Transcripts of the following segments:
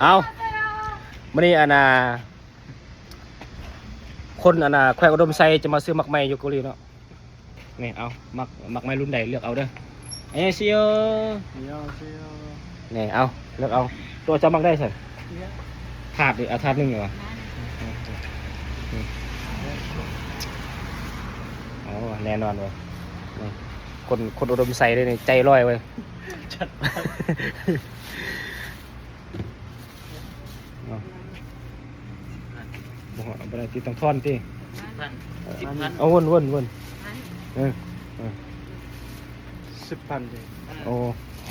ເອົາ ມື້ນີ້ອັນນ່າ ຄົນອັນນ່າ ແຂວງອຸດົມໄຊຈະມາຊື້ໝາກໄມ້ຢູ່ເກົາຫຼີເນາະ. ນີ້ ເອົາ ໝາກ ໝາກໄມ້ລຸ້ນໃດເລືອກເອົາເດີ. ອັນນີ້ຊິໂອ 안녕하세요. ນີ້ ເອົາ ເລືອກເອົາ. ໂຕເຈົ້າມັກໄດ້ຊັ້ນ? ຖາດນີ້ ເອົາຖາດໜຶ່ງຫວາ? ໂອ້ ແນ່ນອນເວີຍ. ນີ້ ຄົນ ຄົນອຸດົມໄຊເດ້ນີ້ ໃຈຮ້ອຍເວີຍ. ເອົາ ບໍ່ ບໍ່ໄດ້ຕິ ຕ້ອງທອນຕິ. ສິບພັນ ສິບພັນ ເອົາ ວົນ ວົນ ວົນ. ເອີ ເອີ ສິບພັນຕິ. ໂອ້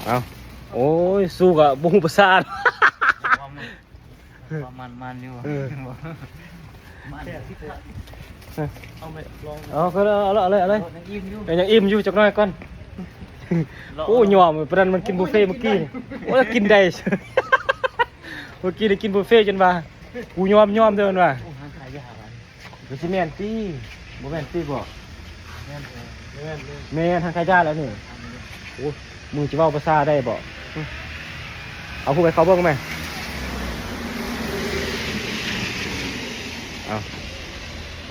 ເອົາ ໂອ້ຍ ສູ້ກໍບໍ່ຮູ້ພາສາ. ມັນ ມັນຢູ່ ເອີ ມັນ ເອົາໄປລອງ ເອົາ ກໍເອົາ ເອົາເລີຍ ເອົາເລີຍ ຍັງອີ່ມຢູ່ ເອີ ຍັງອີ່ມຢູ່ ຈັກໜ້ອຍກ່ອນ. ໂອ້ ຍອມ ປານນັ້ນມັນກິນບຸບເຟມື້ກີ້. ໂອ້ຍ ກິນໄດ້ ມື້ກີ້ໄດ້ກິນບຸບເຟຈົນວ່າ ກູຍອມ ຍອມເດີ ມັນວ່າ. ໂອ້ ຮ້ານຂາຍຢາຫວາ? ກໍຊິແມ່ນຕິ ບໍ່ແມ່ນຕິບໍ? ແມ່ນ ແມ່ນ ແມ່ນ ຮ້ານຂາຍຢາແລ້ວນີ້. ໂອ້ ມຶງຊິເວົ້າພາສາໄດ້ບໍ? ເອົາຮູບໃຫ້ເຂົາເບິ່ງແມ. ເອົາ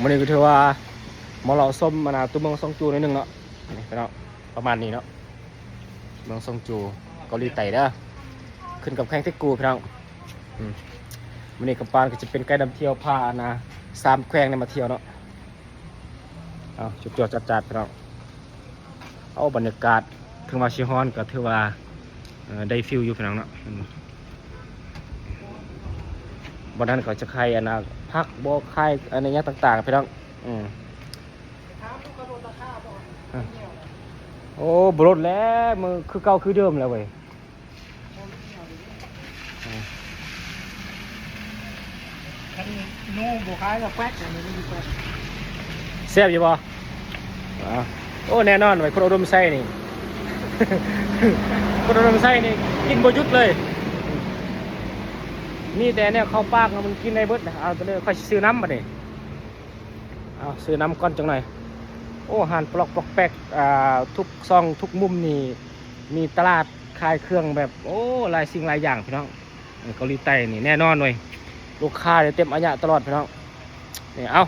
ມື້ນີ້ກໍຖືວ່າມາເລາະຊົມອັນນ່າ ຕົວເມືອງຊອງຈູໜ້ອຍໜຶ່ງເນາະ. ນີ້ພີ່ນ້ອງ ປະມານນີ້ເນາະ ເມືອງຊອງຈູ ເກົາຫຼີໃຕ້ເດີ ຂຶ້ນກັບແຂວງເທັດກູ ພີ່ນ້ອງ. ອືມ ມື້ນີ້ກຳປານກໍຈະເປັນໄກນຳທ່ຽວ ພາອັນນ່າ ສາມແຂວງນີ້ມາທ່ຽວເນາະ. ເອົາ ຈວດໆຈັດໆ ພີ່ນ້ອງ. ເອົາ ບັນຍາກາດ ເຖິງວ່າຊິຮ້ອນກໍຖືວ່າ ເອີ ໄດ້ຟີລຢູ່ ພີ່ນ້ອງເນາະ. ອືມ ບ່ອນນັ້ນເຂົາຈະຂາຍອັນນ່າ ຜັກບໍ ຂາຍອັນນີ້ຫຍັງຕ່າງໆ ພີ່ນ້ອງ. ອືມ ໂອ້ ບໍ່ລົດແລ້ວ ມັນຄືເກົ່າຄືເດີມແລ້ວເວີຍ. ຄັນໜູບໍ່ຂາຍກໍແປັກ ອັນນີ້ມັນຊິແປັກ. ແຊບຢູ່ບໍ່? ອາ ໂອ້ ແນ່ນອນເວີຍ ຄົນອຸດົມໄຊນີ້ ຄົນອຸດົມໄຊນີ້ກິນບໍ່ຢຸດເລີຍ ມີແຕ່ແນວເຂົ້າປາກມັນກິນໄດ້ເບິດ. ເອົາ ຕອນນີ້ຂ້ອຍຊິຊື້ນ້ຳບັດນີ້. ເອົາ ຊື້ນ້ຳກ່ອນຈັກໜ້ອຍ. ໂອ້ ຮ້ານປະລັອກປອກແປັກ ອ່າ ທຸກຊ່ອງທຸກມຸມນີ້ ມີຕະຫຼາດຂາຍເຄື່ອງແບບ ໂອ້ ຫຼາຍສິ່ງຫຼາຍຢ່າງ ພີ່ນ້ອງ. ເກົາຫຼີໃຕ້ນີ້ແນ່ນອນເວີຍ ລູກຄ້ານີ້ເຕັມອາຍະຕະຫຼອດ ພີ່ນ້ອງ. ນີ້ ເອົາ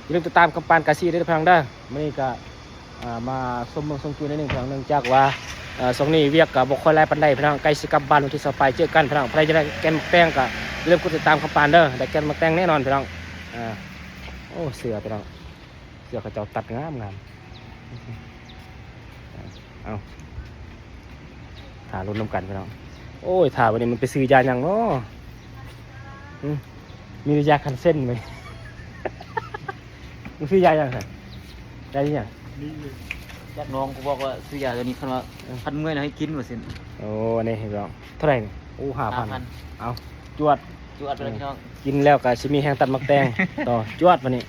ຢ່າລືມຕິດຕາມກຳປານກາຊີເດີ ພີ່ນ້ອງເດີ. ມື້ນີ້ກໍ ອ່າ ມາຊົມເມືອງຊອງຈູໜ້ອຍໜຶ່ງ ເນື່ອງຈາກວ່າ ເອີ ຊ່ວງນີ້ວຽກກໍບໍ່ຄ່ອຍຫຼາຍປານໃດ ພີ່ນ້ອງ. ໃກ້ຊິກັບບ້ານວັນທີຊາວປາຍ ເຈີກັນ ພີ່ນ້ອງ. ໃຜຢາກໄດ້ແກ່ນໝາກແຕງກໍຢ່າລືມກົດຕິດຕາມກຳປານເດີ ໄດ້ແກ່ນໝາກແຕງແນ່ນອນ ພີ່ນ້ອງ. ເອີ ໂອ້ ເສື້ອ ພີ່ນ້ອງ ເສື້ອເຂົາເຈົ້າຕັດງາມໆ. ເອົາ ຖ້າລຸ້ນນຳກັນ ພີ່ນ້ອງ. ໂອ້ຍ ຖ້າບັດນີ້ມັນໄປຊື້ຢາຫຍັງເນາະ? ຫຶ ມີແຕ່ຢາຄັນເສັ້ນເວີຍ. ມຶງຊື້ຢາຫຍັງຫັ້ນ? ຢາອີຫຍັງ? ຈັກ ນ້ອງກູບອກວ່າຊື້ຢາຕົວນີ້ ຄັນວ່າ ເອີ ຄັນເມື່ອຍນະໃຫ້ກິນວ່າຊັ້ນ. ໂອ້ ອັນນີ້ພີ່ນ້ອງ ເທົ່າໃດນີ້? ໂອ້ ຫ້າພັນ ຫ້າພັນ. ເອົາ ຈວດ ຈວດໄປເລີຍ ເອີ ພີ່ນ້ອງ. ກິນແລ້ວກໍຊິມີແຮງຕັດໝາກແຕງຕໍ່ ຈວດບັດນີ້.